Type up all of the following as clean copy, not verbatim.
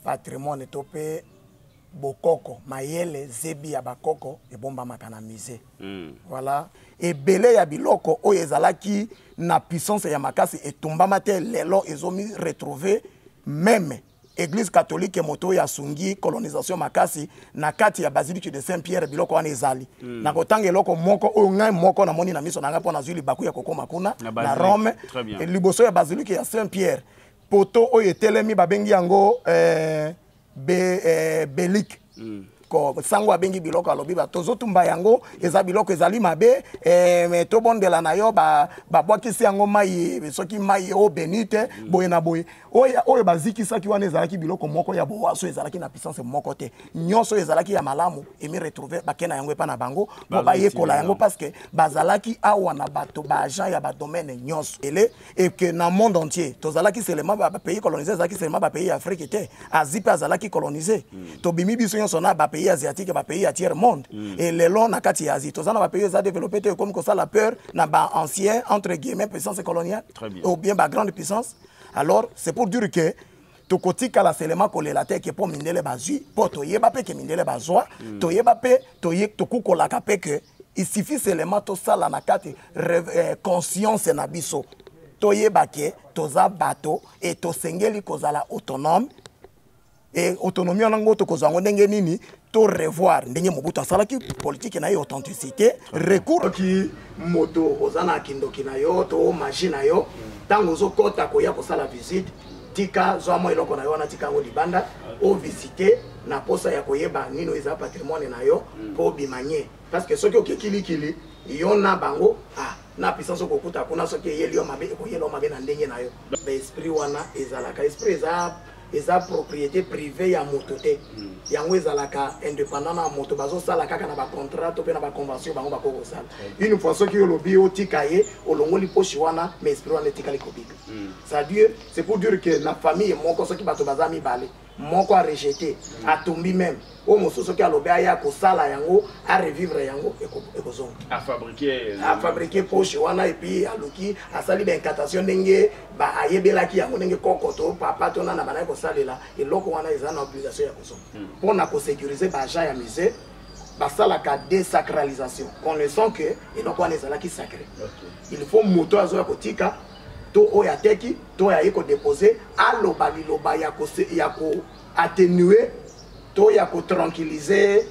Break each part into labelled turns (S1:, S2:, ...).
S1: Patrimoine to mpe bokoko, mayele, zebi ya bakoko ebombamaka na musée. Voilà, ebele ya biloko oyo ezalaki na puissance ya makasi etumbama te, lelo ezomi retrouver. Même Église catholique, moto oyo asungi colonisation makasi, na kati ya basilique de Saint Pierre biloko wana ezali. Nakotanga eloko moko oyo ngai moko namoni na miso na ngai, mpo nazwi libaku ya kokóma kuna na Rome. Liboso ya basilique ya Saint Pierre, poto oyo etelemi, babengi yango belike. Ko sango abengi biloko, alobi tozotumba yango, eza biloko ezali mabe me tobondela na yo. Babwakisi yango mai, soki mai oyo beni te, boye na boye. Oyo bazikisaki wana ezalaki biloko moko ya bowaso, ezalaki na puissance moko te. Nyonso oyo ezalaki ya malamu emi retrouve, bake na yango epa na bango mpo bayekola yango, parce que bazalaki awa na bato, baagent ya badomaine nyonso ele. Et que na monde entier tozalaki seulement bapays colonisé, ezalaki seulement bapays ya Afrique te, Asie mpe azalaki colonisé. Tobimi biso nyonso na bapays asiatique, bapays ya tiers monde. Et lelo na kati ya Asie toza na bapays eza développé te, ekomi kosala peur na baancien, entre guillemets, puissance coloniale ou bien bagrande puissance. Alors c'est pour dire que tokotikala seulement kolela te ke mpo mindele bazwi, mpo toyeba mpe ke mindele bazwa. Toyeba mpe, tokukolaka mpe ke il suffit seulement tosala na kati conscience na biso, toyeba ke toza bato e tosengeli kozala autonome. E autonomie wana ngo tokozwa yango ndenge nini? To revoir ndenge Mobutu asalaki politique na ye, authenticité, recours. Soki moto oza na kindoki na yo to magie na yo, ntango ozokɔta koya kosala visite, tika, zwa mwa eloko na yo wana, tika yango libanda, ovisite na posa ya koyeba nini eza patrimoine na yo, mpo obima nye. Parce que soki oke kilikili, yo na bango, ah, na puissance okokuta kuna, soki eyeli yo mabe, ekoyela yo mabe na ndenge na yo. Baesprit wana ezalaka esprit, eza propriété privée ya moto te. Yango ezalaka indépendant na moto, bazosala kaka na bacontrat to mpe na baconvention bango bakoki kosala. Une fois soki olobi otika ye, olongoli poche wana, mais esprit wana etikali kobika. C'est-à-dire, c'est pour dire que na famille moko, soki bato baza mibale, moko arejeté, atumbi même, oyo mosusu soki alobi aya kosala yango, arevivre yango, ekozonga. Afabriqué poche wana et puis aluki, asali baincantation ndenge ayebelaki yango, ndenge koko to papa to nana bandaki kosalela eloko wana, eza na obligation ya kozonga. Mpona kosécuriser baagent ya musée, basalaka désacralisation, connaissant que eloko wana ezalaki sacré. Il faut moto azoya kotika to oyo ateki to oyo aye kodépose, aloba liloba ya koatténuer to ya kotranquilliser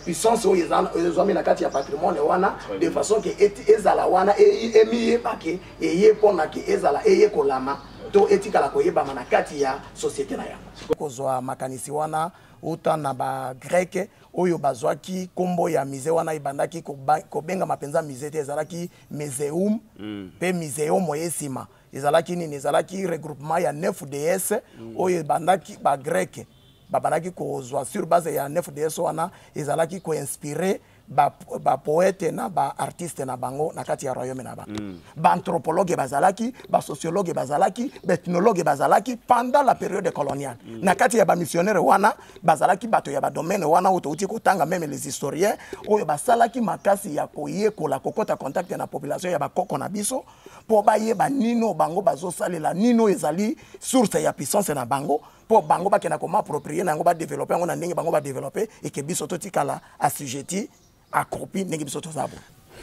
S1: puissance oyo ezwami na kati ya patrimoine wana, de façon ke ezala wana emiyebake eye mpona ke ezala eyekolama to etikala koyebama na kati ya société na yango. Kozwa makanisi wana uta na bagreke oyo bazwaki nkombo ya musée wana, ebandaki kobengama mpenza musée te, ezalaki museum. Mpe museum oye nsima ezalaki nini? Ezalaki regroupement ya 9 déesses oyo ebandaki, bagreke babandaki kozwa sur base ya 9 déesses wana, ezalaki koinspire bapoète na baartiste na bango na kati ya royaume na bango. Baanthropologue bazalaki, basociologue bazalaki, baethnologue bazalaki pendant la période coloniale. Na kati ya bamissionnaire wana bazalaki bato ya badomaine wana oyo touti kotanga, même les historiens oyo basalaki makasi ya koyekola, kokɔta contact na population ya bakoko na biso, mpo bayeba nini bango bazosalela, nini oyo ezali source ya puissance na bango, mpo bango bakenda koapproprier na yango, badévelopper yango na ndenge bango badévelopper, eke biso totikala assujetti, accroupi ndenge biso toza bo.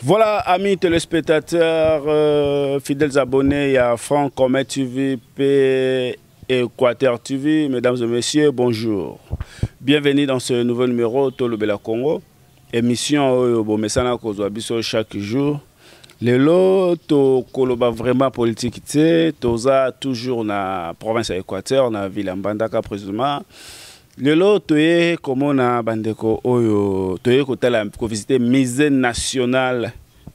S2: Voilà, amis téléspectateurs, fidèles abonnés à Franck Comet TV, P Équateur TV, mesdames et messieurs, bonjour. Bienvenue dans ce nouveau numéro Tolobela Congo, émission oyo bomesana kozwa biso chaque jour. Lelo tokoloba vraiment politique te, toza toujours na province ya Équateur, na ville ya Mbandaka précisément. Lelo toye komona bandeko oyo, toye kotala, kovisite musée national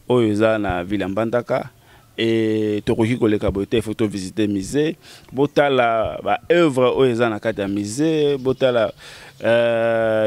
S2: oyo eza na ville ya Mbandaka. E tokoki koleka boye te, faut tovisite musée, botala baœuvre oyo eza na kati ya musée, botala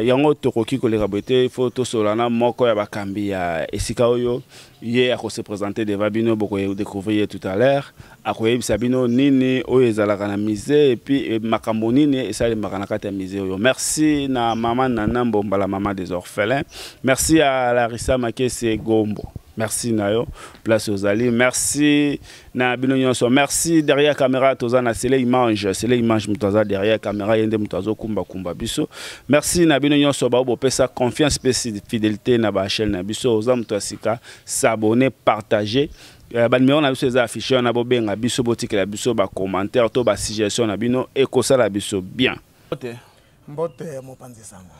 S2: yango. Tokoki koleka boye te, faut tosolola na moko ya bakambi ya esika oyo. Ye akose présenter devant bino, bokodécouvrir ye tout à l'heure, akoyebisa bino nini oyo ezalaka na musée et puis makambo nini esalemaka na kati ya musée oyo. Merci na mama Nana Mbombala, mama des orphelins. Merci à Larissa Makese Gombo. Merci na yo place ozali. Merci na bino nyonso. Merci derrière caméra toza na Sele Image. Sele Image moto aza derrière caméra ye nde moto azokumba kumba biso. Merci na bino nyonso ba bopesa confiance pe fidélité na ba chaîne na biso. Oza moto ya sika, s'abonner, partager. Ba numéro na biso eza affiché wana, bobenga biso, botikela biso ba commentaire to ba suggestion na bino ekosala biso bien. Mbote.
S1: Mbote mopanzi sango.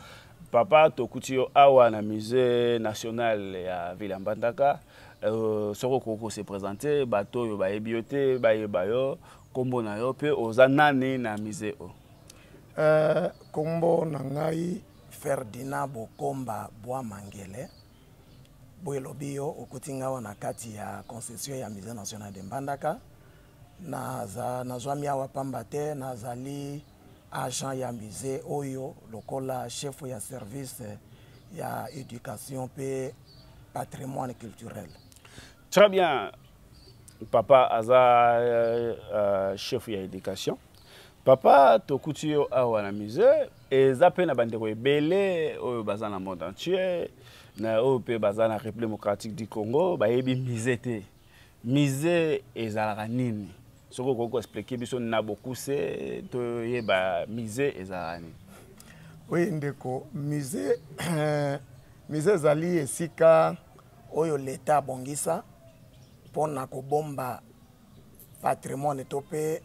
S2: Papa, tokuti yo awa na musée national ya ville ya Mbandaka. Soki okoki ko se présenter, bato oyo bayebi yo te bayeba yo, kombo na yo pe oza nani na musée oyo?
S1: Kombo na ngai Ferdinand Bokomba Bwa Mangele. Boye elobi yo okuti ngai awa na kati ya concession ya musée national de Mbandaka. Nazwami awa pamba te nazali agent ya musée oyo lokola chef ya service ya éducation pe patrimoine culturel.
S2: Très bien. Papa aza chef ya éducation. Papa, tokuti yo awa na musée, eza pe na bandeko ebele oyo baza na monde entier, na oyo pe baza na République démocratique du Congo, bayebi musée te. Musée ezalaka nini? Soki okoki koexplike biso na bokuse toyeba musée ezalaka nini?
S1: Oui ndeko, musée ezali esika oyo l'État abongisa mpona kobomba patrimoine to pe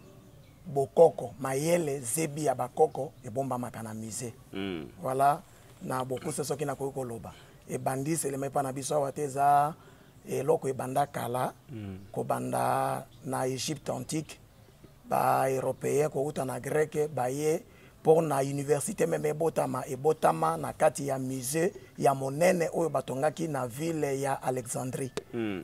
S1: bokoko, mayele zebi ya bakoko ebombamaka na musée. Voilà, na bokuse soki nakoki koloba. Ebandi selema epa na biso awa te, eza eloko ebanda kala, kobanda na Égypte antique, ba européen kouta na grec baye mpo na université meme ebotama na kati ya musée ya monene oyo batongaki na ville ya Alexandrie.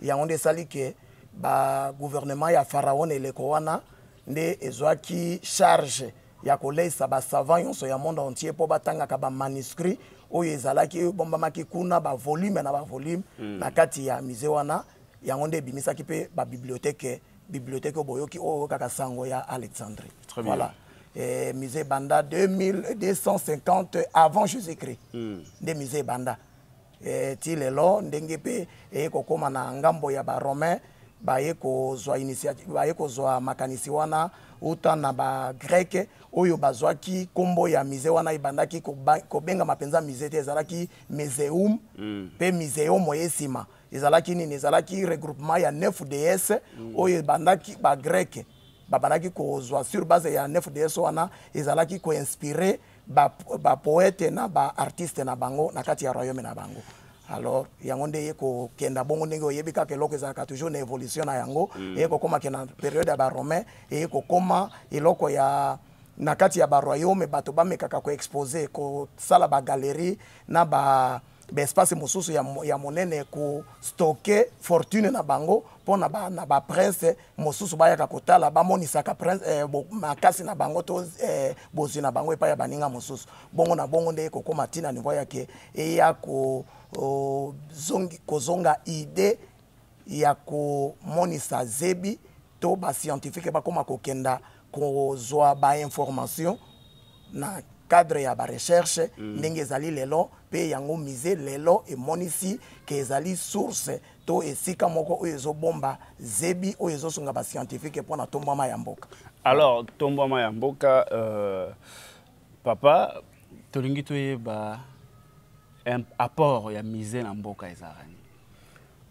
S1: Yango nde esali ke ba gouvernement ya pharaon eleko wana nde ezwaki charge ya koleisa ba savant nyonso ya monde entier mpo batangaka ba manuscrit oyo ezalaki, oyo ebombamaki kuna, ba volume na ba volume na kati ya musée wana. Yango nde ebimisaki mpe ba bibliothèque, bibliothèque oyo boyoki oyo kaka sango ya Alexandrie.
S2: Très bien.
S1: Voilà. Et musée banda 2250 avant Jésus-Christ. Nde musée banda. Et ti lelo ndenge pe eye kokoma na ngambo ya ba Romains, baye kozwa initiative, baye kozwa makanisi wana uta na ba Grec oyo bazwaki kombo ya musée wana. Ebandaki kobengama mpenza musée te, ezalaki museum. Pe museum oye nsima ezalaki nini? Ezalaki regroupement ya 9 déesses oyo ebandaki ba Grec babandaki kozwa sur base ya 9 déesses wana, ezalaki koinspire ba poète na ba artiste na bango na kati ya royaume na bango. Alors yango nde ye kokenda bongo, ndenge oyebi kaka eloko ezalaka toujours na évolution na yango. Eye kokoma ke na période ya ba Romain, eye kokoma eloko ya na kati ya ba royaume, bato bamekaka koexpose, kosala ba galerie na ba espace mosusu ya monene, kostoke fortune na bango mpo na ba prince mosusu bayaka kotala, bamonisaka prince makasi na bango to bozwi na bango epai ya baninga mosusu. Bongo na bongo nde ekokóma ntina niveau ya ke eya kozonga idée ya komonisa zebi to ba scientifique bakóma kokenda kozwa ba information na cadre ya ba recherche. Ndenge ezali lelo pe yango musée lelo emonisi ke ezali source to esika moko oyo ezobomba zebi oyo ezosunga ba scientifique mpona tombwama ya mboka.
S2: Alors tombwama ya mboka, papa, tolingi toyeba apport ya musée na mboka ezalaka nini?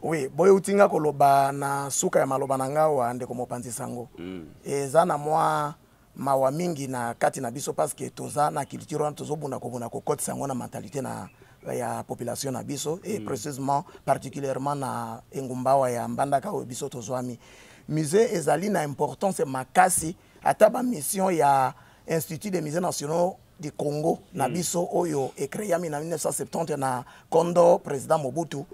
S1: Oui, boye uti nga koloba na suka ya maloba na nga wa ndeko mopanzi sango. Eza na mwa mawa mingi na kati na biso parce que toza na culture wana, tozobunda kobunda kokotisa yango na mentalité na ya population na biso et précisément particulièrement na engumba awa ya Mbandaka oyo biso tozwami. Musée ezali na importance makasi, ata ba mission ya Institut des musées nationaux du Congo na biso oyo ecréami na 1970 na Kondo président Mobutu.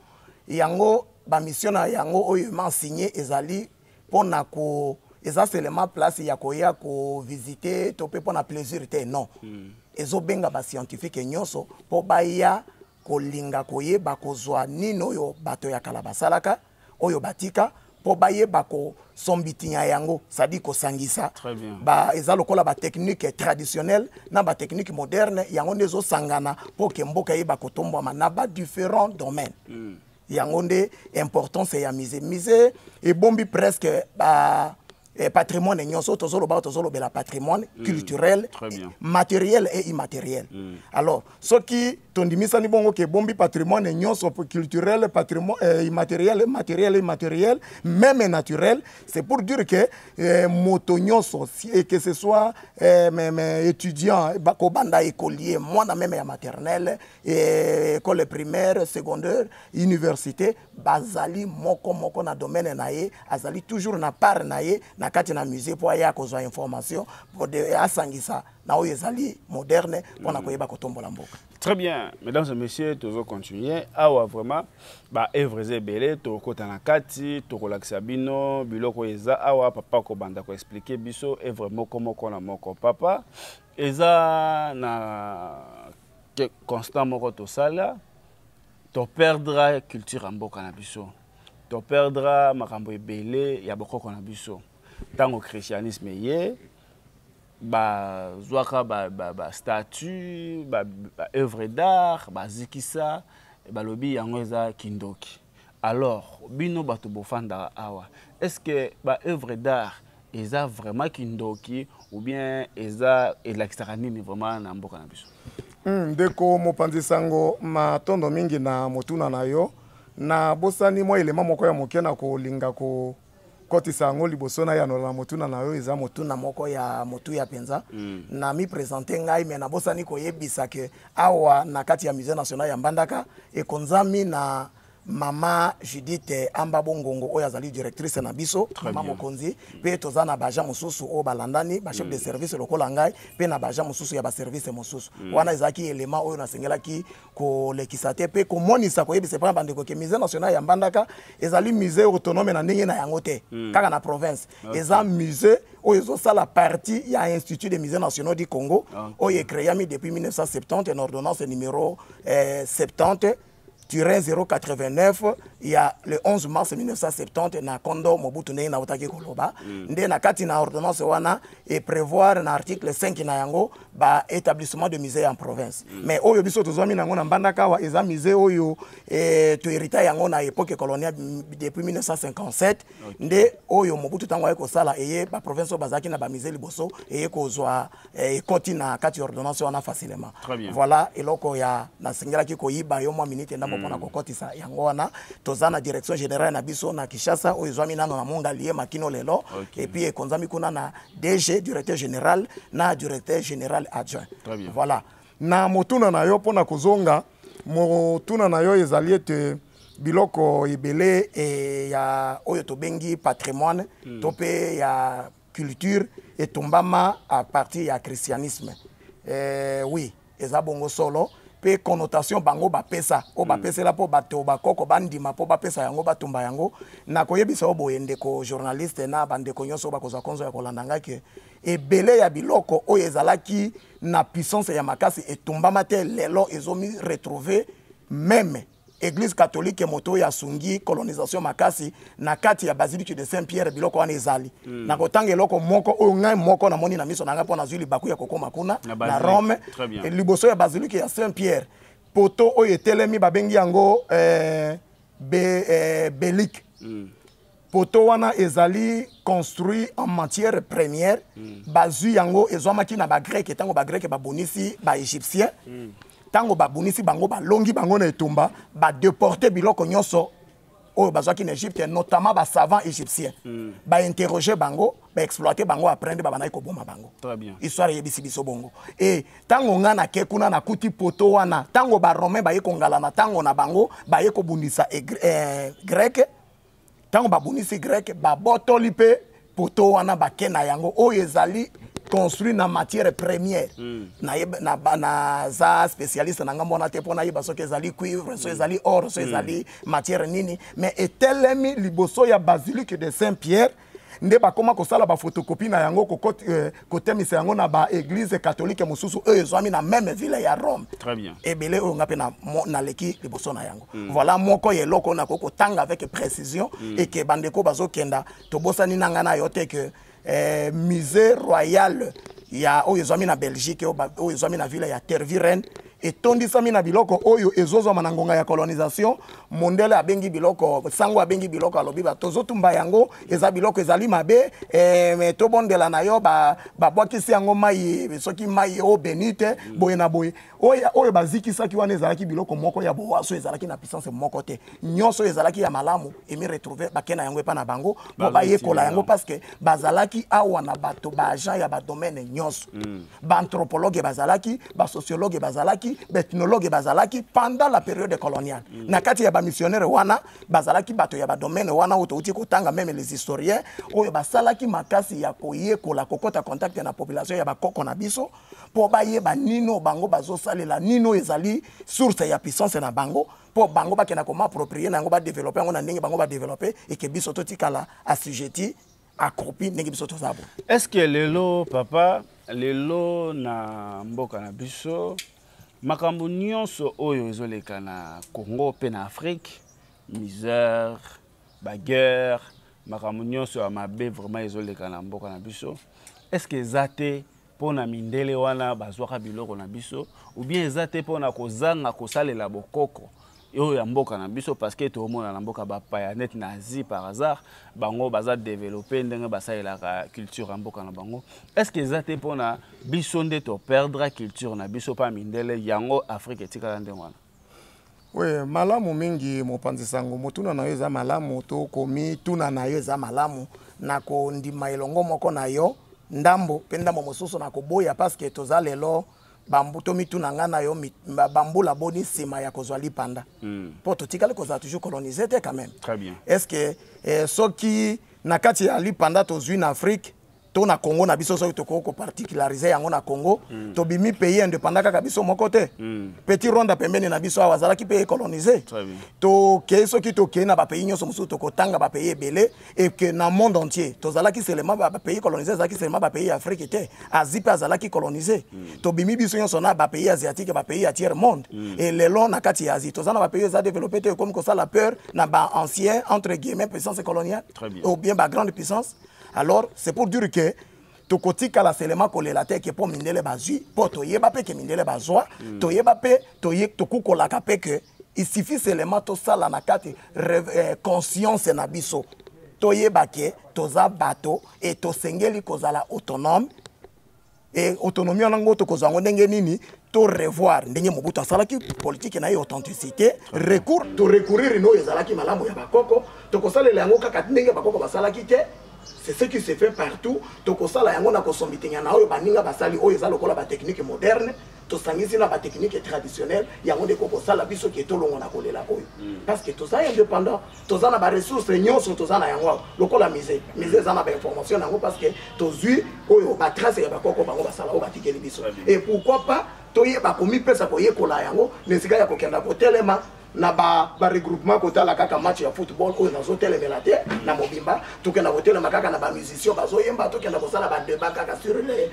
S1: Yango ba mission na yango oyo ma signé ezali pona ko eza seulement place ya koya ko visiter to pe pona plaisir te, non. Ezobenga ba scientifique nyonso po baya kolinga koyeba kozwa nini oyo bato ya kala basalaka oyo batika po bayeba kosombitinya yango, c'est-à-dire kosangisa.
S2: Très bien.
S1: Ba eza lokola ba technique traditionnelle na ba technique moderne, yango nde ezosangana po ke mboka eyeba kotombwama na ba différents domaines. Yango nde importance ya musée. Musée ebombi presque ba patrimoine nyonso tozoloba, tozolobela patrimoine culturel, matériel et immatériel. Alors soki tondimisani bongo ke ebombi patrimoine nyonso culturel, patrimoine immatériel, matériel, immatériel, même naturel, c'est pour dire que moto nyonso si, et que ce soit même étudiant, kobanda écolier, mwana même ya maternelle, école primaire, secondaire, université, bazali moko moko na domaine na ye, azali toujours na part na ye na kati na musée po aya kozwa information po asangisa na oyo ezali moderne mpona koyeba kotombola mboka.
S2: Très bien, mesdames et messieurs, toujours continuer. Awa vraiment, ba œuvres eza ebele, tokota na kati, tokolakisa bino biloko eza awa. Papa kobanda ko expliquer biso œuvre moko moko na moko. Papa, eza na constat moko tosala, toperdre culture ya mboka na biso, toperdre makambo ebele ya bokoko na biso. Ntango christianisme ye, bazwaka bastatue, baœuvre d'art, bazikisa, balobi yango eza kindoki. Alors bino bato bofandaka awa, est ce que baœuvre d'art eza vraiment kindoki ou bien eza elakisaka nini vraiment na mboka na biso?
S1: Ndeko mopanzi sango, matondo mingi na motuna na yo. Nabosani mwa elema moko ya moke na kolinga kokotisa yango liboso na yanola na motuna na yo. Eza motuna moko ya motuya mpenza. Na mi présente ngai, me nabosani koyebisa ke awa na kati ya Musée national ya Mbandaka ekonzami na mama Judith Amba Bongongo oyo azali directrice na biso, mama mokonzi, mpe toza na baagent mosusu oyo balandani, bachef de service lokola ngai, mpe na baagent mosusu ya baservice mosusu. Wana ezalaki elema oyo nasengelaki kolekisa te mpe komonisa, koyebisa mpona bandeko ke Musée national ya Mbandaka ezali musée autonome na ndenge na yango te kaka na province. Eza musée oyo ezosala partie ya Institut des musées nationaux du Congo, oyo ecréami depuis 1970 na ordonnance numéro 70 089 ya le 11 mars 1970 na kondo Mobutu. Ndenge nautaki koloba, nde na kati na ordonnance wana eprévoir na article 5 na yango baétablissement de musée en province. Mais oyo biso tozwami nango na Mbandaka awa eza musée oyo tohérita yango na époque coloniale depuis 1957. Nde oyo Mobutu ntango aye kosala eye baprovince oyo bazalaki na bamusée liboso, eye kozwa ekoti na kati ya ordonnance wana facilement. Voilà eloko ya nasengelaki koyiba yo mwa minute ndambo mpona kokotisa yango wana. Toza na direction générale na biso na Kinshasa oyo ezwami nano na Mongalie makino lelo. Et puis ekonzami kuna na DG, directeur général, na directeur général adjoint. Voilà na motuna na yo. Mpona kozonga motuna na yo, ezali ete biloko ebele ya oyo tobengi patrimoine to mpe ya culture etumbama à partir ya christianisme. Oui, eza bongo solo, mpe connotation bango bapesa oyo bapesela mpo bato bakoko bandima mpo bapesa yango, batumba yango. Nakoyebisa yo boye, ndeko journaliste na bandeko nyonso oyo bakozwa konzo ya kolanda ngai, ke ebele ya biloko oyo ezalaki na puissance ya makasi etumbama te. Lelo ezomi retrouve même Église catholique, moto oyo asungi colonisation makasi, na kati ya basilique de Saint Pierre biloko wana ezali. Nakotanga eloko moko oyo ngai moko namoni na miso na ngai mpo nazwi libaku ya kokóma kuna na Rome, liboso ya basilique ya Saint Pierre, poto oyo etelemi, babengi yango bélique. Poto wana ezali construit en matière première. Bazwi yango, ezwamaki na bagreke ntango bagreke babonisi baégyptien. Ntango babunisi bango, balongi bango na etumba, badeporte biloko nyonso oyo bazwaki na Égypte, notamment basavant égyptien. Bainterroge bango, baexploite bango, après nde babandaki koboma bango. Histoire eyebisi biso bongo. E ntango nga nake kuna, nakuti poto wana. Ntango baromain baye kongala na ntango na bango, baye kobundisa greke, ntango babundisi greke, babotoli mpe poto wana, bake na yango oyo ezali construit na matière première. Naza spécialiste na ngambo wana te mpo nayeba soki ezali cuivre, so ezali or, so ezali matière nini, mais etelemi liboso ya basilique de Saint Pierre. Nde bakóma kosala baphotocopie na yango, kotemisa yango na baéglise catholique mosusu oyo ezwami na même ville ya Rome. Ebele oyo nga mpe naleki liboso na yango. Voilà moko ya eloko oyo nakoki kotanga avec précision. Eke bandeko bazokenda, tobosani na ngai na yo te ke musée royal Ya oyo ezwami na Belgique, oyo ezwami na ville ya Tervuren, etondisami na biloko oyo ezozwama na ngonga ya colonisation. Mondele abengi biloko, sango abengi biloko, alobi tozotumba yango, eza biloko ezali mabe, eh, tobondela na yo, babwakisi yango mai, soki mai oyo beni te, boye na boye. Oyo bazikisaki wana ezalaki biloko moko ya bowaso, ezalaki na puissance moko te. Nyonso oyo ezalaki ya malamu emi retrouve, bake na yango epa na bango po bayekola yango, parce que bazalaki awa na bato, baagent ya badomaine nyonso. Baanthropologue bazalaki, basociologue bazalaki, baethnologue bazalaki pendant la période coloniale. Na kati ya bamissionnaire wana bazalaki bato ya badomaine wana oyo touti kotanga, même les historiens oyo basalaki makasi ya koyekola, kokota contact na population ya bakoko na biso, mpo bayeba nino bango bazosalela, nino ezali source ya puissance na bango, mpo bango bakenda komiapproprier na yango, badévelopper yango na ndenge bango badévelopper, eke biso totikala assujetti, accroupi ndenge biso toza bo.
S2: Est ce que lelo, papa, lelo na mboka na biso, makambo nyonso oyo ezoleka na Congo mpe na Afrique, misère, baguerre, makambo nyonso ya mabe vraiment ezoleka na mboka na biso, est ce que eza te mpo na mindele wana bazwaka biloko na biso, ou bien eza te mpo na kozanga kosalela bokoko oyo ya mboka na biso? Parce que toomona na mboka bapaya neti na Asie par hasard, bango baza développé ndenge basalelaka culture ya mboka na bango. Est ce que eza te mpona biso nde toperdre culture na biso mpa mindele, yango Afrique etikala ndenge wana?
S1: Oui, malamu mingi, mopanzi sango. Motuna na yo eza malamu, to komituna na yo eza malamu. Na kondima elongo moko na yo ndambo, mpe ndambo mosusu na koboya, parce que toza lelo tomituna nga na yo, bambula boni nsima ya kozwa lipanda? Mpo totikali kozala toujours colonisé te quand même.
S2: Très bien.
S1: Est ce que soki na kati ya lipanda tozwi na Afrique to na Congo na biso, soki tokoki koparticulariser yango na Congo, tobimi pays indépendant kaka biso moko te. Petit Rwanda pembeni na biso awa azalaki mpe colonisé. Tokei, soki tokei na bapays nyonso mosusu, tokotanga bapays ebele, et que na monde entier tozalaki seulement bapays colonisé, ezalaki seulement bapays ya Afrique te, Asie mpe azalaki colonisé. Tobimi biso nyonso na bapays asiatique, bapays ya tiers monde. Et lelo na kati ya Asie toza na bapays eza développé te, ekomi kosala peur na baancien, entre guillemets, puissance coloniale ou bien bagrande puissance. Alors c'est pour dire que tokotikala seulement kolela te ke mpo mindele bazwi, mpo toyeba mpe ke mindele bazwa. Toyeba mpe, tokukolaka mpe ke il suffit seulement tosala na kati conscience na biso, toyeba ke toza bato e tosengeli kozala autonome. E autonomie wana ngo tokozwa yango ndenge nini? To revoir ndenge Mobutu asalaki politique na ye, authenticité, recours, to recourir na oyo ezalaki malamu ya bakoko. Tokosalela yango kaka ndenge bakoko basalaki te, c'est ce qui se fait partout. Tokosala yango na kosombitenya na oyo baninga basali, oyo eza lokola batechnique moderne, tosangisi na batechnique traditionnelle. Yango nde kokosala biso ke tolongwa na kolela oyo, parce que toza indépendant, toza na baressource nyonso, toza na yango awa lokola musée. Musée eza na bainformation na yango, parce que tozwi oyo batrace ya bakoko bango basala, oyo batikeli biso. Et pourquoi pas toyeba komipesa koyekola yango na esika ya kokenda kotelema na baregroupement kotala kaka match ya football, oyo nazotelemela te na mobimba, tokenda kotelema kaka na bamusicien bazoyemba, tokenda kosala badébat kaka sur les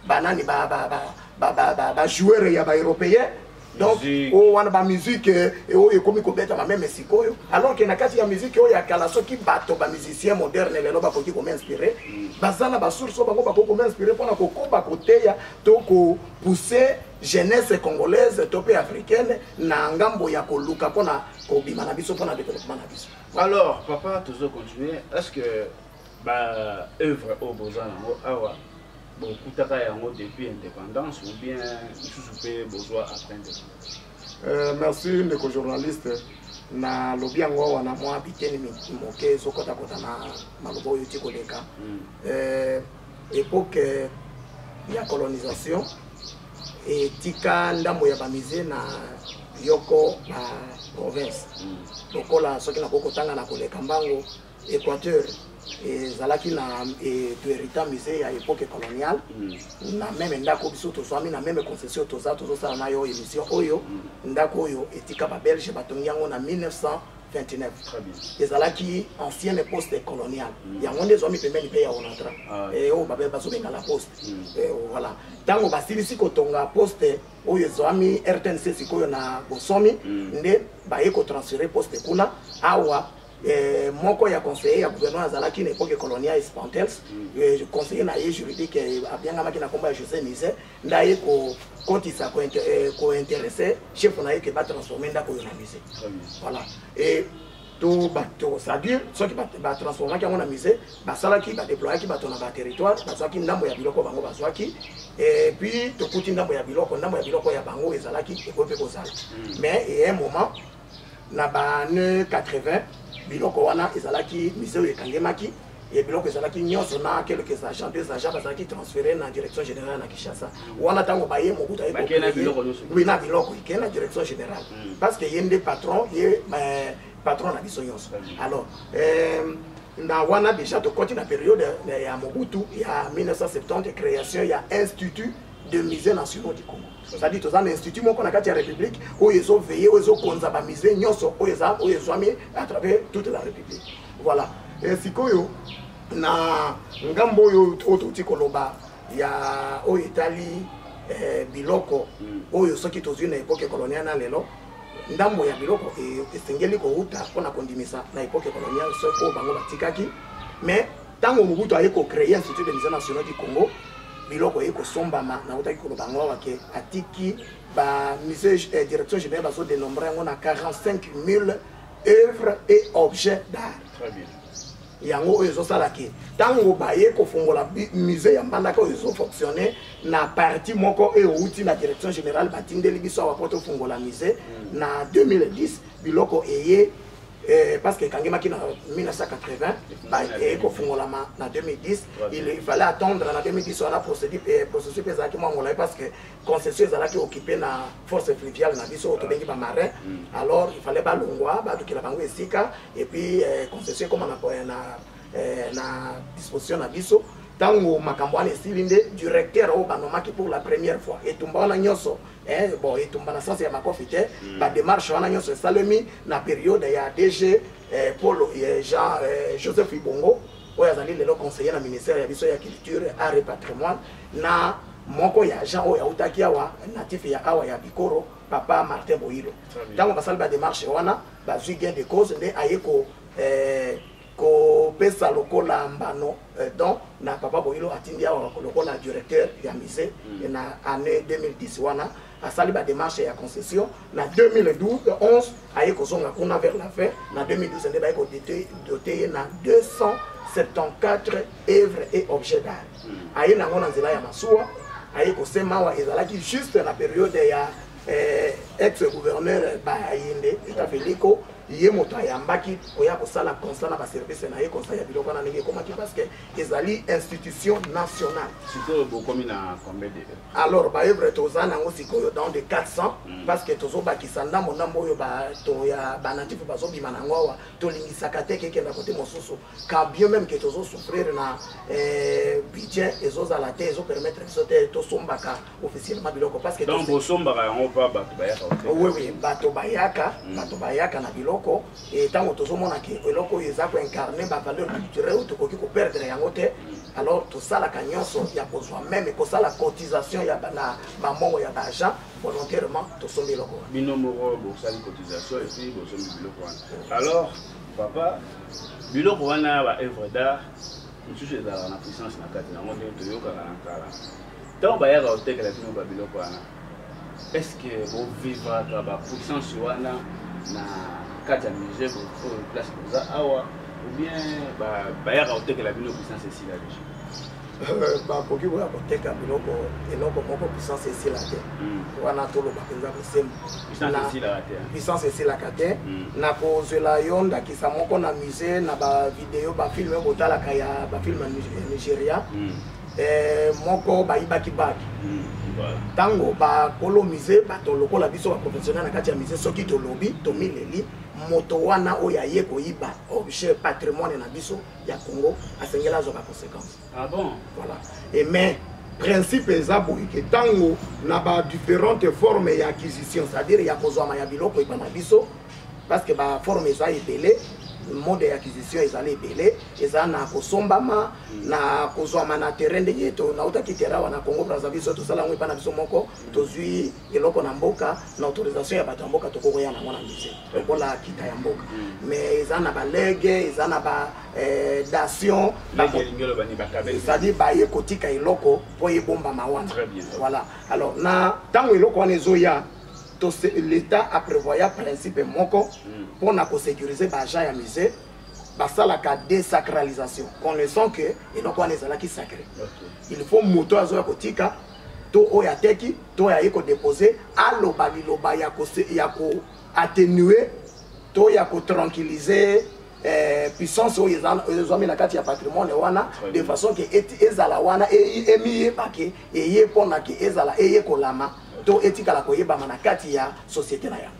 S1: banani, bajoueur ya baeuropéen. Donc oyo wana bamusike oyo ekomi kobetama même sikoyo, alors que na kati ya musique oyo ya kala, soki bato bamusicien moderne lelo bakoki komiinspirer, baza na basource oyo bango bakoki komiinspirer mpona kokoba koteya to kopousser jeunesse congolaise to mpe africaine na ngambo ya koluka mpona kobima na biso, mpona développement na biso.
S2: Alors papa, tozo continuer. Est ce que baœuvre oyo boza nango awa, bokutaka yango depuis indépendance ou bien lisusu mpe bozwa après indépendance?
S1: Merci ndeko journaliste. Nalobi yango awa na mwa biteni moke ezokotakota na maloba oyo ti koleka. Époque ya colonisation etika ndambo ya bamusée na yoko baprovince. Lokola soki nakoki kotanga na koleka mbango, Équateur ezalaki na tohérita musée ya époque coloniale. Na même ndako biso tozwami, na même concession toza tozosala na yo émission oyo. Ndako oyo etika babelge batongi yango na 1929, ezalaki ancienne poste coloniale. Yango nde ezwami pembeni mpe ya Onatra, oyo bazobenga la poste. Voilà, ntango basilisi kotonga poste oyo ezwami RTNC sikoyo na Bosomi, nde baye kotransférer poste kuna awa. Moko ya conseiller ya gouvernement azalaki na époque coloniale, Spantels, conseiller na ye juridique, abiangamaki na nkombo ya José Nise, nde aye kokotisa, kointéresser chef na ye ke batransforme ndako oyo na musée. Voilà. Et to bato, c'est-à-dire soki batransformaki yango na musée, basalaki, badéployaki bato na baterritoire, bazwaki ndambo ya biloko bango bazwaki. Et puis tokuti ndambo ya biloko, ndambo ya biloko ya bango ezalaki, ekoki mpe kozala. Mais et un moment, na baannées 80, biloko wana ezalaki, musée oyo ekangemaki e biloko ezalaki nyonso na quelques agents, deux agents bazalaki transféré na Direction générale na Kinshasa. Wana ntango baye, Mobutu aye, oui, na biloko ekei na Direction générale, parce que ye nde patron, ye patron na biso nyonso. Alors na wana déjà tokoti na période ya Mobutu ya 1970, création ya Institut de musées nationaux du Congo, c'est-à-dire toza na institut moko na kati ya République oyo ezoveille, oyo ezokonza bamusée nyonso oyo eza, oyo ezwami à travers toute la République. Voilà. Sikoyo na ngambo oyo oyo touti koloba ya oyo etali biloko oyo soki tozwi na époque coloniale na lelo, ndambo ya biloko esengeli kouta mpona kondimisa na époque coloniale soki oyo bango batikaki. Mais ntango Mobutu aye kocréer Institut de musée nationaux du Congo, biloko eye kosombama. Nautaki koloba yango awa ke atiki bamusée, Direction générale bazodénombre yango na 45 000 œuvres et objets d'art. Yango oyo ezosala ke ntango baye kofongola musée ya Mbandaka oyo ezofonctionne na partie moko oyo euti na Direction générale, batindeli biso awa po tofongola musée na 2010. Biloko eye, parce que ekangemaki na 1980, eye kofungolama na 2010. Il fallait attendre na 2010 wana, procédure, processus mpe ezalaki mwa molai parce que concession ezalaki occupé na force fluviale na biso oyo tobengi bamarin. Alors il fallait balongwa, balukela bango esika, et puis concession ekoma na disposition na biso. Ntango makambo wana esili, nde directeur oyo banomaki pour la première fois, etumba wana nyonso, bon, etumba na sens ya makofi te, badémarche wana nyonso esalemi na période ya DG Paul Jean Joseph Ibongo, oyo azali lelo conseiller na ministère ya biso ya Culture, Art et Patrimoine, na moko ya agent oyo autaki awa, natif ya awa ya Bikoro, papa Martin Boyilo. Ntango basali badémarche wana, bazwi gain de cause, nde aye ko kopesa lokola mbano, don na papa Boyilo, atindi awa lokola directeur ya musée. Na année 2010 wana asali badémarche ya concession. Na 2012 11 aye kozonga kuna vers la fin na 2012, nde baye kodote ye na 274 œuvres et objets d'art. Aye nango na nzela ya masuwa, aye kosema awa. Ezalaki juste na période ya ex gouverneur Bayende Etafeliko. Ye moto ayambaki koya kosala constat na baservice na ye, constat ya biloko wana ndenge ekomaki, parce que ezali institution nationale.
S2: Sikoyo bokomi na combien de
S1: Alors baœuvre toza nango sikoyo dans de 400, parce que tozobakisa ndambo ndambo oyo bato ya banatif bazobima nango awa. Tolingisaka te kekenda kote mosusu, quand bien même ke tozosouffrir na budget ezozala te, ezopermettre biso te tosombaka officiellement biloko, parce que
S2: Donc bosombaka yango mpa bato bayaka?
S1: Oui, bato bayaka, bato bayaka na biloko. E ntango tozomona ke eloko oyo eza koincarne bavaleur culturelle oyo tokoki koperdre yango te, alors tosalaka nyonso ya kozwa, même kosala cotisation ya na bambongo ya baagent, volontairement tosombi eloko wana.
S2: Bino moko bosali cotisation et puis bosombi biloko wana. Alors papa, biloko wana, ba œuvre d'art mosusu ezalaka na puissance na kati yango, ndenge toyokaka na kala. Ntango bayaka kotekela bino babiloko wana, est ce que bovivraka bapuissance wana na kati ya musée oyo place boza awa, ou bien bayaka kotekela bino, puissance esila déjà?
S1: Bakoki koya koteka biloko, eloko moko puissance esila te. Wana toloba mpenza bosembo. Puissance esilaka te. Na kozwela yo ndakisa moko, na musée, na bavideo, bafilm oyo botalaka ya bafilm ya Nigeria, moko bayibaki bague. Ntango bakolo musée, bato lokola biso baprofessionnel na kati ya musée, soki tolobi, tomileli moto wana oyo aye koyiba objet patrimoine na biso ya Congo, asengeli azwa baconséquence.
S2: Ah bon?
S1: Voilà. Et mais principe eza boye ke ntango na badifférentes formes ya acquisition, c'est-à-dire ya kozwama ya biloko epa na biso, parce que baforme eza ebele. Mode ya acquisition ezali ebele, eza na kosombama, na kozwama na terrain. Ndenge to nautaki terrain wana Congo Brazzaville, so tosala yango epai na biso moko, tozwi eloko na mboka na autorisation ya bato ya mboka, tokokoya nango na musée lokola kita ya mboka. Mais eza na balegs, eza na ba dation, c'est-à-dire baye kotika eloko mpo ebombama wana. Voilà. Alors, na ntango eloko wana ezoya, l'État aprévoya principe moko mpona kosécuriser baagent ya musée. Basalaka désacralisation, connaissant que eloko wana ezalaki sacré. Il faut moto azoya kotika to oyo ateki to oyo aye kodépose aloba liloba ya koatténuer to ya kotranquilliser puissance oyo ezwami na kati ya patrimoine wana, de façon ke ezala wana emiyebake eye mpona ke ezala eyekolama to etikala koyebama na kati ya société na yango.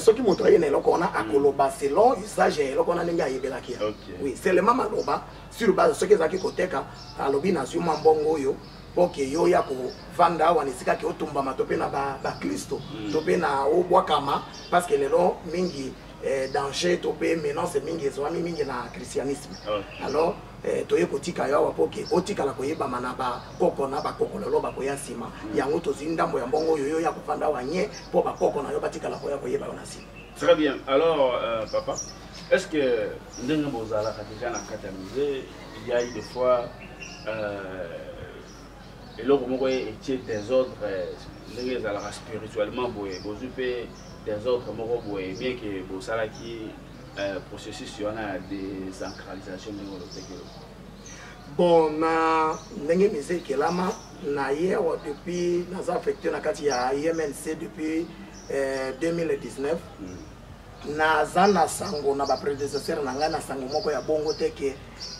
S1: Soki moto aye na eloko wana, akoloba selon usage ya eloko wana, ndenge ayebelaki ya. Oui, seulement maloba sur base. Soki ezalaki koteka, alobi: "Nazwi mwa mbongo oyo mpo ke yo ya kovanda awa na esika ke otumbama to mpe na baklisto to mpe na obwakama", parce que lelo mingi danger to mpe menace mingi ezwami mingi na christianisme. Alors toye kotika yo awa mpo ke otikala koyebama na bakoko na bakoko lelo bakoya nsima. Yango tozwi ndambo ya mbongo oyo, yo ya kovanda awa nye mpo bakoko na yo batikala koya koyeba yo na nsima.
S2: Très bien. Alors, papa, est-ce que ndenge bozalaka déjà na kati ya musée, il y a eu des fois eloko moko etie désordre, ndenge ezalaka spirituellement boye, bozwi mpe désordre moko boye, bien que bosalaki processus wana ya désacralisation ndenge olobeki?
S1: Bon, na ndenge musée ekelama na ye awa, depuis naza affecté na kati ya IMNC depuis 2019, naza na sango na baprédécesseur na ngai na sango moko ya bongo te ke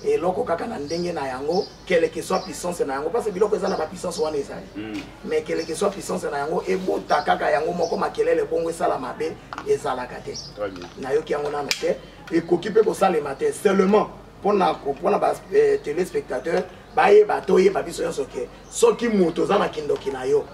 S1: eloko kaka na ndenge na yango, quelle que soit puissance na yango, parce que biloko eza na bapuissance wana ezali, mais quelle que soit puissance na yango, ebota kaka yango moko makelele bongo, esala mabe, ezalaka te. Nayoki yango nano te, ekoki mpe kosalema te. Seulement mpona batéléspectateur bayeba, toyeba biso nyonso ke soki moto oza na kindoki na yo,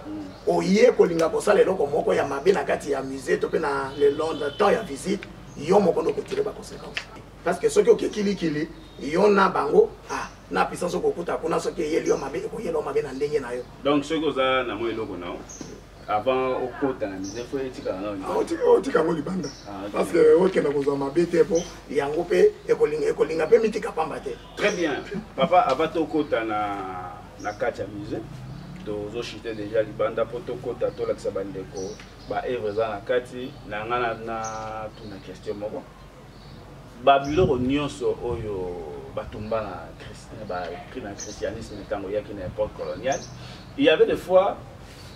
S1: oye kolinga kosala eloko moko ya mabe na kati ya musée to mpe na le long de temps ya visite, yo moko nde okotire baconséquence, parce que soki oke kilikili, yo na bango, ah, na puissance okokuta kuna, soki eyeli yo mabe, ekoyela yo mabe na ndenge na yo.
S2: Donc soki oza na mwa eloko na yo, avant okota na musée, fo etikala
S1: na otika yango libanda, parce que okenda kozwa mabe te, mpo yango mpe ekolinga mpe mitika pamba te.
S2: Très bien, papa. Avant tokota na kati ya musée, tozochite déjà libanda mpo tokota, tolakisa bandeko baœuvre eza na kati. Na nga na tuna question moko: babiloko nyonso oyo batumba na christianisme ntango eyaki na époque coloniale, il y avait des fois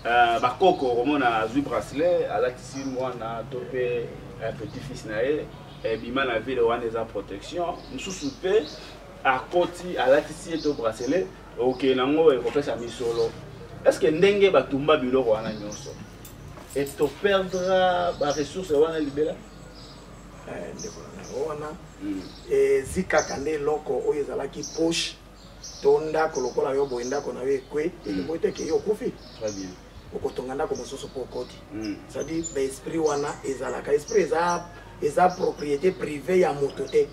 S2: bakoko komona azwi bracelet, alatisi mwana to mpe petit fils na ye, ebima na ville wana, eza protection. Mosusu mpe akoti, alatisi ye to bracelet, okende nango, ekopesa misolo. Est ce que ndenge batumba biloko wana nyonso, e toperdre baressource wana libela?
S1: Ndeko na yango wana ezi kaka nde eloko oyo ezalaki poche to ndako lokola yo boye, ndako na yo ekwe, elingi te ke yo okufi. Okotonga ndako mosusu mpo okoti. C'est-à-dire baesprit wana ezalaka esprit, eza propriété privée ya moto te.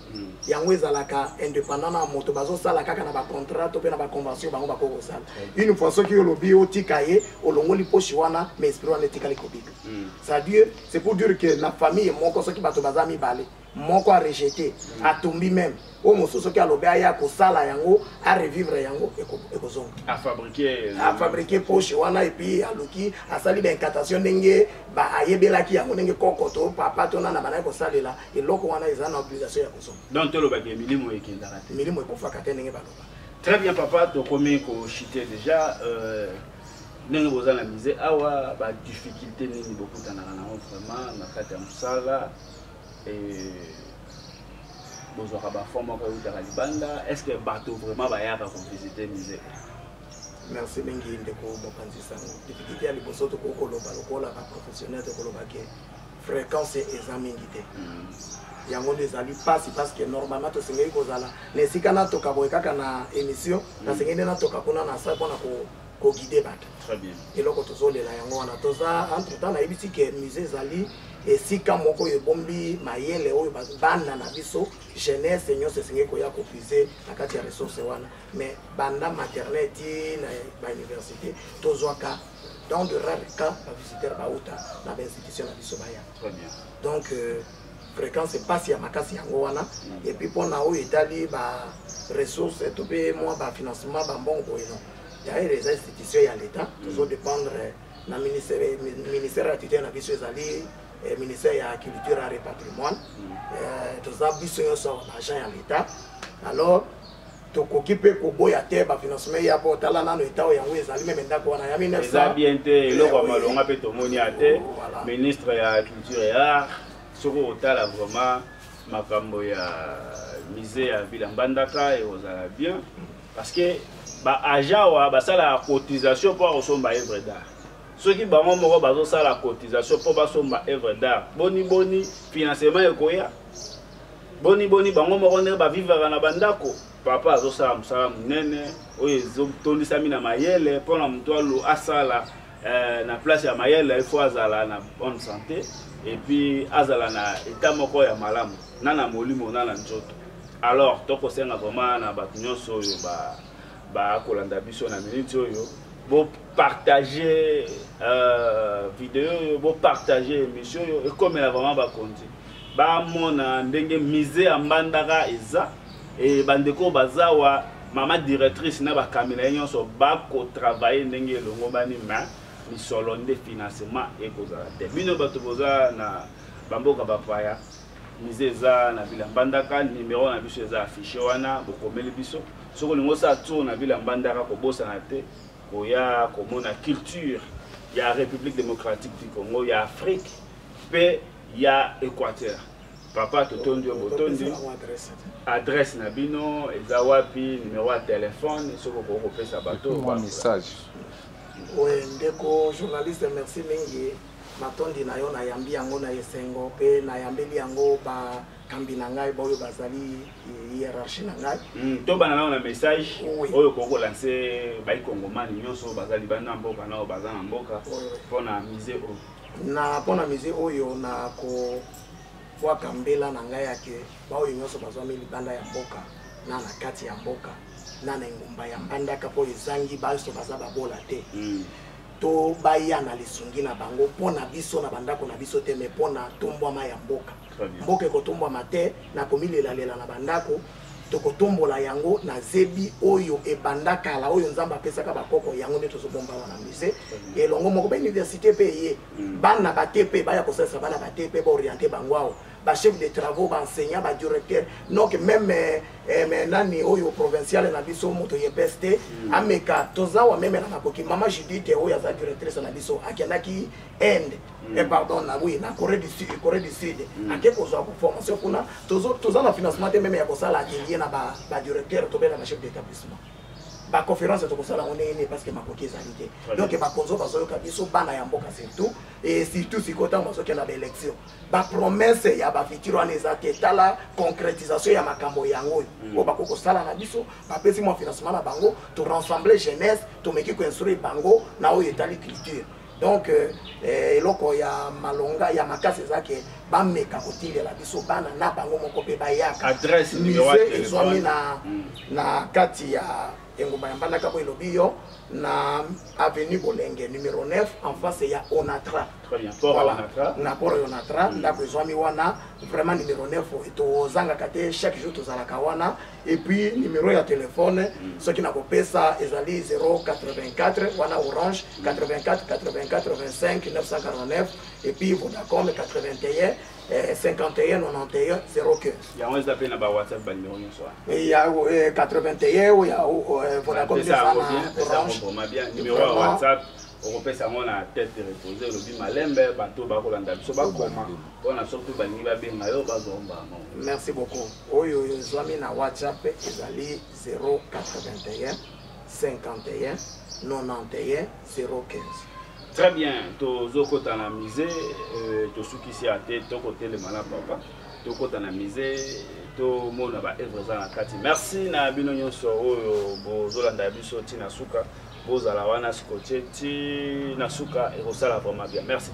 S1: Yango ezalaka indépendant na moto. Bazosala kaka na bacontrat to mpe na baconvention bango bakoki kosala. Une fois soki olobi otika ye, olongoli poche wana, mais esprit wana etikali kobika. C'est-à-dire, c'est pour dire que na famille moko, soki bato baza mibale, moko arejeté, atumbi même, oyo mosusu soki alobi aya kosala yango, arevivre yango, ekozonga.
S2: Afabriqué.
S1: Afabriqué poche wana et puis aluki, asali baincantation ndenge ayebelaki yango, ndenge koko to papa to nana bandaki kosalela eloko wana, eza na obligation ya kozonga.
S2: Donc tolobaki milimo ekendaka te?
S1: Milimo ekufaka te ndenge baloba.
S2: Très bien, papa. Tokomi kochite déjà. Ndenge boza na musée awa, badifficulté nini bokutanaka nango vraiment na kati ya mosala? Bozwaka bafond moko eutaka libanda? Est ce que bato vraiment bayaka kovisite musée?
S1: Merci mingi, ndeko mopanzi sango. Difficulté ya liboso tokoki koloba lokola baprofessionnel, tokoloba ke fréquence eza mingi te. Yango nde ezali mpasi, parce que normalement tosengeli kozala na esika natoka boye kaka na émission, nasengeli nde natoka kuna na sa mpona koguide bato. Eloko tozolela yango wana. Toza entre temps, nayebisi ke musée ezali Esika moko oyo ebombi mayele oyo bana na biso, jeunesse nyonso esengeli koya kopuiser na kati ya ressource wana. Mais banda maternelle ti na bauniversité, tozwaka dans de rares cas bavisiteur bauta na bainstitution na biso baya. Donc fréquence epasi ya makasi yango wana. Et puis mpona oyo etali baressource to mpe mwa bafinancement, bambongo boye, non. D'ailleurs eza institution ya l'État, tozodépendre na ministère ya tutelle na biso, ezali ministère ya Culture, Art et Patrimoine. Toza biso nyonso awa baagent ya l'État, alors tokoki mpe koboya te bafinancement ya po tala nano eta oyo yango ezali même ndako wana ya
S2: 1900 eza bien te. Eloko ya malonga mpe tomoni ya te. Ministre ya Culture et Art, soki otala vraiment makambo ya musée ya ville Mbandaka, ekozala bien, parce que baagent awa basalaka cotisation mpo akosomba œuvre d'art. Soki bango moko bazosala cotisation mpo basomba œuvre d'art, boni boni financement ekoya? Boni boni bango moko ndenge bavivaka na bandako? Papa azosala mosala monene oyo ezotondisami na mayele. Mpona moto alo asala na place ya mayele, il faut azala na bonne santé et puis azala na état moko ya malamu, na molimo na nzoto. Alors tokosenga vraiment na bato nyonso oyo bakolanda biso na minute oyo, bopartage video oyo, bopartage émission oyo, ekomela vraiment bakonzi, bamona ndenge musée ya Mbandaka eza. E bandeko baza wa, mama directrice na bakambi na ye nyonso bakotravaille ndenge elongo bani, ma misolo nde financement ekozala te. Bino bato boza na bamboka bapaya, musée eza na ville ya Mbandaka, numéro na biso eza affiché wana, bokomeli biso. Soki olingi osala tour na ville ya Mbandaka, kobosana te koya komona culture ya République démocratique du Congo, ya Afrique mpe ya Équateur. Papa, totondi yo, botondi. Adresse na bino eza wapi? Numéro ya telefone soki okoki kopesa bato.
S3: Mwa message.
S1: Oui, ndeko journaliste, merci mingi. Matondi na yo, nayambi yango na esengo mpe nayambeli yango bakambi na ngai baoyo bazali hiérarchie na ngai.
S2: Tobanda nao na message oyo okoki kolancer baikongomani nyonso baza libanda na mboka, nao baza na mboka, mpona musée oyo.
S1: Na mpona musée oyo, na kobwaka mbela na ngai yake baoyo nyonso bazwami libanda ya mboka na kati ya mboka, na engumba ya Mbandaka, mpo ezangi baso baza babola te, to baya na lisungi na bango mpo na biso na bandako na biso te, mais mpo na tombwama ya mboka. Mboka ekotombwama te na komilelalela na bandako. Tokotombola yango na zebi oyo ebanda kala, oyo Nzambe apesaka bakoko. Yango nde tozobomba wana musée elongo moko. Bauniversité mpe eye, bana bate mpe baya kosalisa, bana bate mpe baoriente bango awa, bachef de travaux, baenseignant, badirecteur. Donc même nani oyo provinciale na biso, moto yepes te, ameka. Toza wa même na makoki. Mama Judith oyo aza directrice na biso akendaki Inde, pardon, na, oui, na Corée du Sud, Corée du Sud, ake kozwa formation kuna. Toza na financement te même ya kosala atelier na badirecteur to mpe na bachef d'établissement. Baconférence tokosala yango ndenge nini? Parce que makoki ezali te. Donc bakonzi oyo bazoyoka biso, bana ya mboka surtout, et surtout sikoyo ntango bazokenda baélection, bapromesse ya bafutur wana eza te. Tala concrétisation ya makambo yango oyo, oyo bakoki kosala na biso. Bapesi mwa financement na bango, torassembler jeunesse, tomeki koinstruire bango na oyo etali culture. Donc eloko ya malonga ya makasi eza ke bameka kotindela biso bana na bango moko mpe bayaka. Musée ezwami na kati ya engumba ya Mbandaka, po elobi yo na avenue Bolenge numéro 9, en face ya Onatra.
S2: Voilà.
S1: Na port ya Onatra, ndako ezwami wana vraiment numéro 9. Tozangaka te, chaque jour tozalaka wana. Et puis numéro ya telefone, soki nakopesa, ezali 084 wana Orange, 84 84 25 949, et puis Vodacom 81 51 91 015.
S2: Yango eza mpe na bawhatsapp, banimero nyonso
S1: wana? Ya 81 oyo ya Vodacom
S2: eza na Orange. Numéro ya WhatsApp okopesa yango na tête reposée. Olobi malembe, bato bakolanda biso bakoma mpona soki balingi babenga yo, bazwa mbamo.
S1: Merci beaucoup. Oyo ezwami na WhatsApp ezali 081 51 91 015.
S2: Très bien. Tozokota na musée, tosukisi ya te, tokotelema na papa, tokota na musée, tomona baœuvre eza na kati. Merci na bino nyonso oyo bozolanda biso ntina suka. Bozala wana scotché ti na suka, ekosala vraiment bien. Merci.